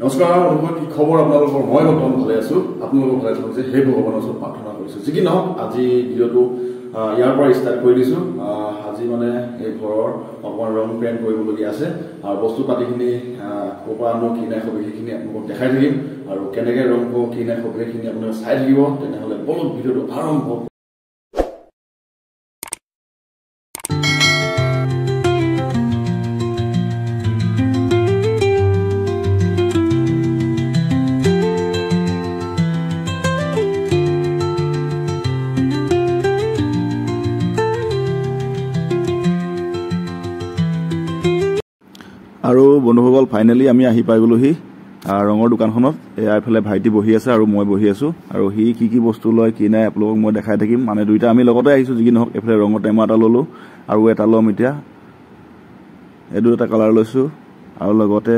নমস্কাৰ বন্ধুসকল, কি খবৰ আপোনালোকৰ? মই বৰ্তমান ভালে আছো, আপোনালোকৰ ভালে থাকক যে সেই ভগৱানৰ ওচৰত প্ৰাৰ্থনা কৰিছো। যি কি নহওক, আজি ভিডিঅ'টো ইয়াৰ পৰা ষ্টাৰ্ট কৰি দিছো। আজি মানে এই ঘৰৰ অকণমান ৰং পেইণ্ট কৰিবলগীয়া আছে আৰু বস্তু পাতিখিনি ক'ৰ পৰা আনো কি নাই সবিশেষখিনি আপোনালোকক দেখাই থাকিম আৰু কেনেকৈ ৰং কৰোঁ কি নাই সবিশেষখিনি আপোনালোকে চাই থাকিব। তেনেহ'লে বলক ভিডিঅ'টো আৰম্ভ। আৰু বন্ধুসকল, ফাইনেলি আমি আহি পাই গ'লোহি ৰঙৰ দোকানখনত। এয়া এইফালে ভাইটি বহি আছে আৰু মই বহি আছোঁ। আৰু সি কি কি বস্তু লয় কি নাই আপোনালোকক মই দেখাই থাকিম। মানে দুইটা আমি লগতে আহিছোঁ। যি কি নহওক, এইফালে ৰঙৰ টেমা এটা ল'লোঁ আৰু এটা ল'ম এতিয়া। এইটো এটা কালাৰ লৈছোঁ আৰু লগতে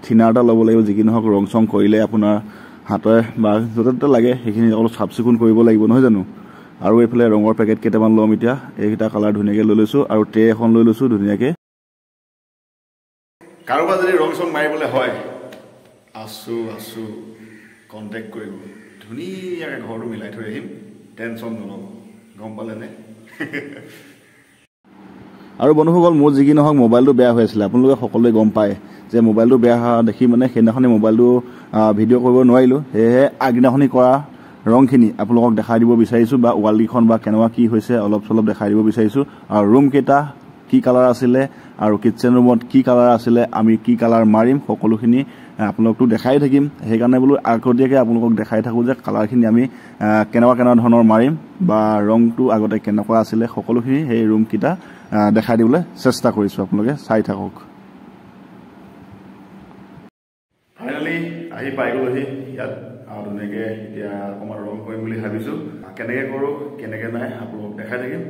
থিনাৰ এটা ল'ব লাগিব। যি কি নহওক, ৰং চং কৰিলে আপোনাৰ হাতে বা য'তে ত'তে লাগে, সেইখিনি অলপ চাফ চিকুণ কৰিব লাগিব, নহয় জানো? আৰু এইফালে ৰঙৰ পেকেট কেইটামান ল'ম এতিয়া। এইকেইটা কালাৰ ধুনীয়াকৈ লৈ লৈছোঁ আৰু ট্ৰে এখন লৈ লৈছোঁ ধুনীয়াকৈ। কাৰোবাৰ যদি ৰং চং মাৰিবলৈ হয়, আছো আছো, কণ্টেক্ট কৰিব। ধুনীয়াকৈ ঘৰটো মিলাই থৈ আহিম, টেনশ্যন নল'ব, গম পালেনে? আৰু বন্ধুসকল, মোৰ যি কি নহওক মোবাইলটো বেয়া হৈ আছিলে। আপোনালোকে সকলোৱে গম পায় যে মোবাইলটো বেয়া হোৱা দেখি মানে সেইদিনাখনি মোবাইলটো ভিডিঅ' কৰিব নোৱাৰিলোঁ। সেয়েহে আগদিনাখনি কৰা ৰংখিনি আপোনালোকক দেখাই দিব বিচাৰিছোঁ, বা ৱালকেইখন বা কেনেকুৱা কি হৈছে অলপ চলপ দেখাই দিব বিচাৰিছোঁ। আৰু ৰুমকেইটা কি কালাৰ আছিলে আৰু কিটচেন ৰুমত কি কালাৰ আছিলে, আমি কি কালাৰ মাৰিম, সকলোখিনি আপোনালোকতো দেখাই থাকিম। সেইকাৰণে বোলো আগতীয়াকৈ আপোনালোকক দেখাই থাকোঁ যে কালাৰখিনি আমি কেনেকুৱা কেনেকুৱা ধৰণৰ মাৰিম বা ৰংটো আগতে কেনেকুৱা আছিলে, সকলোখিনি সেই ৰুমকেইটা দেখাই দিবলৈ চেষ্টা কৰিছোঁ। আপোনালোকে চাই থাকক। ফাইনেলি আহি পাই গ'লোহি ইয়াত আৰু ধুনীয়াকৈ এতিয়া অকণমান ৰং কৰিম বুলি ভাবিছোঁ। কেনেকৈ কৰোঁ কেনেকৈ নাই আপোনালোকক দেখাই থাকিম,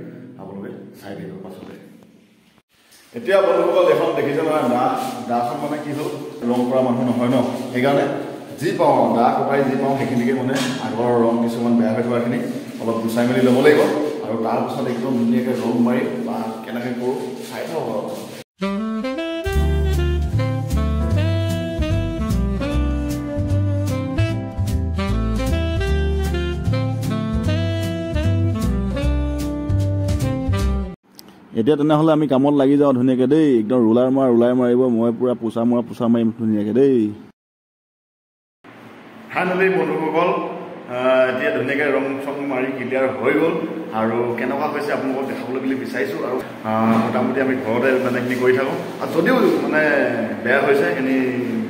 আপোনালোকে চাই থাকিব পাছতে। এতিয়া বন্ধুসকল, এখন দেখিছে নহয় দা, দাখন মানে কি হ'ল, ৰং কৰা মানুহ নহয় ন, সেইকাৰণে যি পাওঁ দা কটাৰী যি পাওঁ সেইখিনিকে মানে আগৰ ৰং কিছুমান বেয়া হৈ থকাখিনি অলপ গুচাই মেলি ল'ব লাগিব আৰু তাৰপিছত একদম ধুনীয়াকৈ ৰং মাৰি বা কেনেকৈ কৰোঁ চাই থাকক আৰু। এতিয়া তেনেহ'লে আমি কামত লাগি যাওঁ ধুনীয়াকৈ দেই। একদম ৰোলাৰ মৰা ৰোলাৰ মাৰিব, মই পূৰা পোচা মৰা পোচা মাৰিম ধুনীয়াকৈ দেই। ফাইনেলি বন্ধুসকল, এতিয়া ধুনীয়াকৈ ৰং চং মাৰি ক্লিয়াৰ হৈ গ'ল আৰু কেনেকুৱা হৈছে আপোনালোকক দেখাবলৈ বুলি বিচাৰিছোঁ। আৰু মোটামুটি আমি ঘৰতে মানে এইখিনি কৰি থাকোঁ আৰু যদিও মানে বেয়া হৈছে সেইখিনি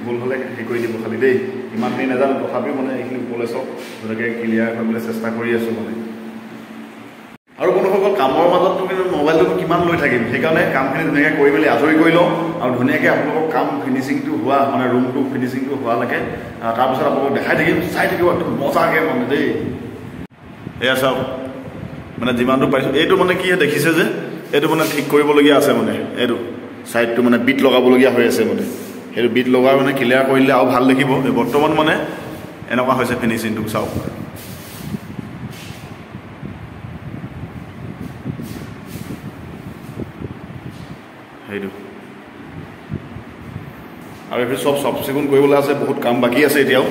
ভুল হ'লে হেৰি কৰি দিব খালি দেই, ইমানখিনি নাজানো, তথাপিও মানে এইখিনি ওপৰলৈ চব ধুনীয়াকৈ ক্লিয়াৰ কৰিবলৈ চেষ্টা কৰি আছোঁ মানে। আৰু বন্ধুসকল, কামৰ মাজতনো কিন্তু মোবাইলটো কিমান লৈ থাকিম, সেইকাৰণে কামখিনি ধুনীয়াকৈ কৰি মেলি আজৰি কৰি লওঁ আৰু ধুনীয়াকৈ আপোনালোকক কাম ফিনিচিংটো হোৱা মানে ৰুমটো ফিনিচিংটো হোৱালৈকে তাৰপিছত আপোনালোকক দেখাই থাকিম, চাই থাকিব একদম মজাকৈ মানে দেই। এয়া চাওক, মানে যিমানটো পাৰিছোঁ এইটো মানে কি দেখিছে যে এইটো মানে ঠিক কৰিবলগীয়া আছে, মানে এইটো ছাইডটো মানে বিট লগাবলগীয়া হৈ আছে, মানে সেইটো বিট লগাই মানে ক্লিয়াৰ কৰিলে আৰু ভাল দেখিব। বৰ্তমান মানে এনেকুৱা হৈছে ফিনিচিংটো, চাওক। সেইটো আৰু এইখিনি চব চাফ চিকুণ কৰিবলৈ আছে, বহুত কাম বাকী আছে এতিয়াও।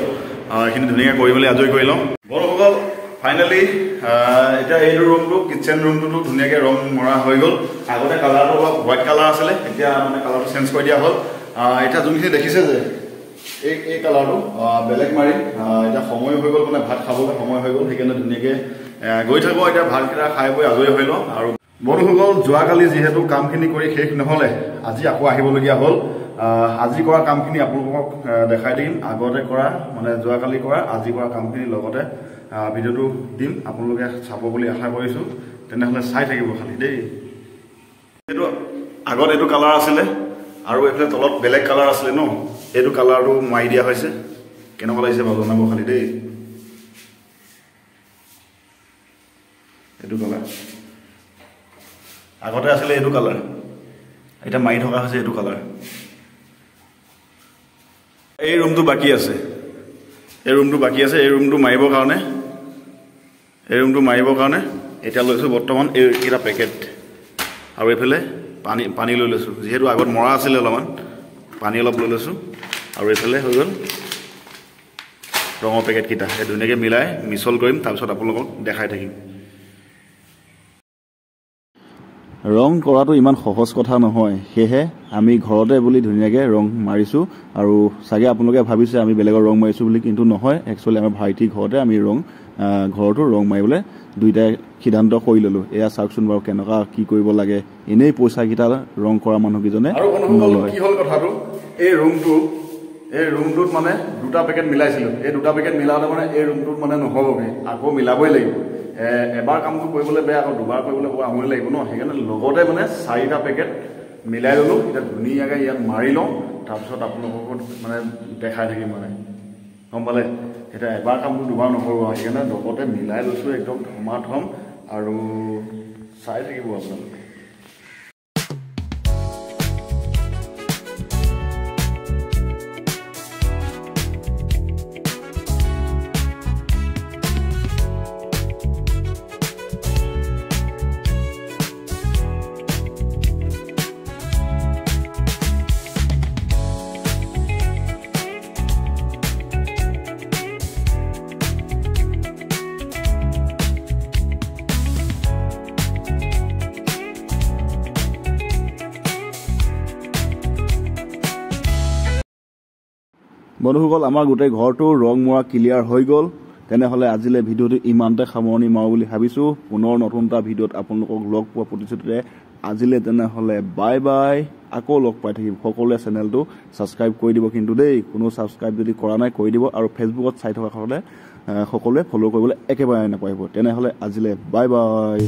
এইখিনি ধুনীয়াকৈ কৰি মেলি আজৰি কৰি লওঁ। বন্ধুসকল, ফাইনেলি এতিয়া এইটো ৰুমটো কিটচেন ৰুমটোতো ধুনীয়াকৈ ৰং মৰা হৈ গ'ল। আগতে কালাৰটো অলপ হোৱাইট কালাৰ আছিলে, এতিয়া মানে কালাৰটো চেঞ্জ কৰি দিয়া হ'ল। এতিয়া যোনখিনি দেখিছে যে এই কালাৰটো বেলেগ মাৰিম। এতিয়া সময় হৈ গ'ল, মানে ভাত খাবলৈ সময় হৈ গ'ল, সেইকাৰণে ধুনীয়াকৈ গৈ থাকোঁ। এতিয়া ভাতকেইটা খাই বৈ আজৰি হৈ লওঁ। আৰু বন্ধুসকল, যোৱাকালি যিহেতু কামখিনি কৰি শেষ নহ'লে আজি আকৌ আহিবলগীয়া হ'ল। আজি কৰা কামখিনি আপোনালোকক দেখাই দিম। আগতে কৰা মানে যোৱাকালি কৰা আজি কৰা কামখিনি লগতে ভিডিঅ'টো দিম, আপোনালোকে চাব বুলি আশা কৰিছোঁ। তেনেহ'লে চাই থাকিব খালি দেই। এইটো আগত এইটো কালাৰ আছিলে আৰু এইফালে তলত বেলেগ কালাৰ আছিলে ন, এইটো কালাৰটো মাৰি দিয়া হৈছে। কেনেকুৱা লাগিছে বাৰু জনাব খালি দেই। এইটো কালাৰ আগতে আছিলে, এইটো কালাৰ এতিয়া মাৰি থকা হৈছে এইটো কালাৰ। এই ৰুমটো বাকী আছে, এই ৰুমটো বাকী আছে। এই ৰুমটো মাৰিবৰ কাৰণে, এই ৰুমটো মাৰিবৰ কাৰণে এতিয়া লৈছোঁ বৰ্তমান এইকেইটা পেকেট। আৰু এইফালে পানী পানী লৈ লৈছোঁ, যিহেতু আগত মৰা আছিলে অলপমান পানী অলপ লৈ লৈছোঁ। আৰু এইফালে হৈ গ'ল ৰঙৰ পেকেটকেইটা। এই ধুনীয়াকৈ মিলাই মিছল কৰিম, তাৰপিছত আপোনালোকক দেখাই থাকিম। ৰং কৰাটো ইমান সহজ কথা নহয়, সেয়েহে আমি ঘৰতে বুলি ধুনীয়াকৈ ৰং মাৰিছোঁ। আৰু চাগে আপোনালোকে ভাবিছে আমি বেলেগৰ ৰং মাৰিছোঁ বুলি, কিন্তু নহয়। একচুৱেলি আমাৰ ভাইটিৰ ঘৰতে আমি ৰং ঘৰতো ৰং মাৰিবলৈ দুইটাই সিদ্ধান্ত কৰি ল'লোঁ। এয়া চাওকচোন বাৰু কেনেকুৱা কি কৰিব লাগে। এনেই পইচাকেইটা ৰং কৰা মানুহকেইজনে নলয়। কি হ'ল কথাটো, এই ৰুমটোত মানে দুটা পেকেট মিলাইছিলোঁ। এই দুটা পেকেট মিলাওঁতে মানে এই ৰুমটোত মানে নহ'বগৈ, আকৌ মিলাবই লাগিব। এবাৰ কামটো কৰিবলৈ বেয়া, আকৌ দুবাৰ কৰিবলৈ বৰ আমনি লাগিব ন, সেইকাৰণে লগতে মানে 4টা পেকেট মিলাই ল'লোঁ। এতিয়া ধুনীয়াকৈ ইয়াত মাৰি লওঁ, তাৰপিছত আপোনালোকক মানে দেখাই থাকিম মানে, গম পালে? এতিয়া এবাৰ কামটো দুবাৰ নকৰোঁ আৰু, সেইকাৰণে লগতে মিলাই লৈছোঁ একদম ধমাধম, আৰু চাই থাকিব আপোনালোকে। বন্ধুসকল, আমাৰ গোটেই ঘৰটো ৰং মৰা ক্লিয়াৰ হৈ গ'ল। তেনেহ'লে আজিলৈ ভিডিঅ'টো ইমানতে সামৰণি মাৰোঁ বুলি ভাবিছোঁ। পুনৰ নতুন এটা ভিডিঅ'ত আপোনালোকক লগ পোৱা প্ৰতিশ্ৰুতিৰে আজিলৈ তেনেহ'লে বাই বাই। আকৌ লগ পাই থাকিম। সকলোৱে চেনেলটো ছাবস্ক্ৰাইব কৰি দিব কিন্তু দেই, কোনো ছাবস্ক্ৰাইব যদি কৰা নাই কৰি দিব। আৰু ফেচবুকত চাই থকাসকলে সকলোৱে ফ'ল' কৰিবলৈ একেবাৰে নাপাহৰিব। তেনেহ'লে আজিলৈ বাই বাই।